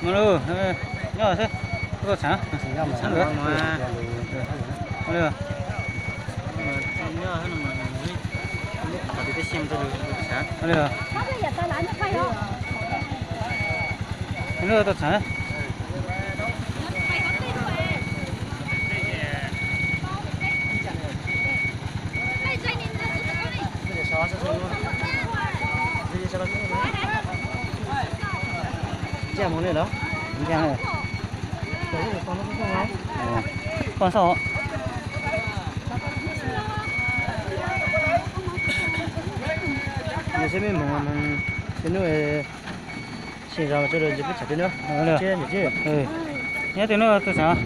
Nyob xwb, tuaj txhab. Tuaj txhab. Ntsia mus li los? Ntsia li. Poj xauj. Nws seb mej mus, mus, tej nub, sib zog tso rau ntsis peb tsam tej nub. Nyob tej nub tuaj txhab.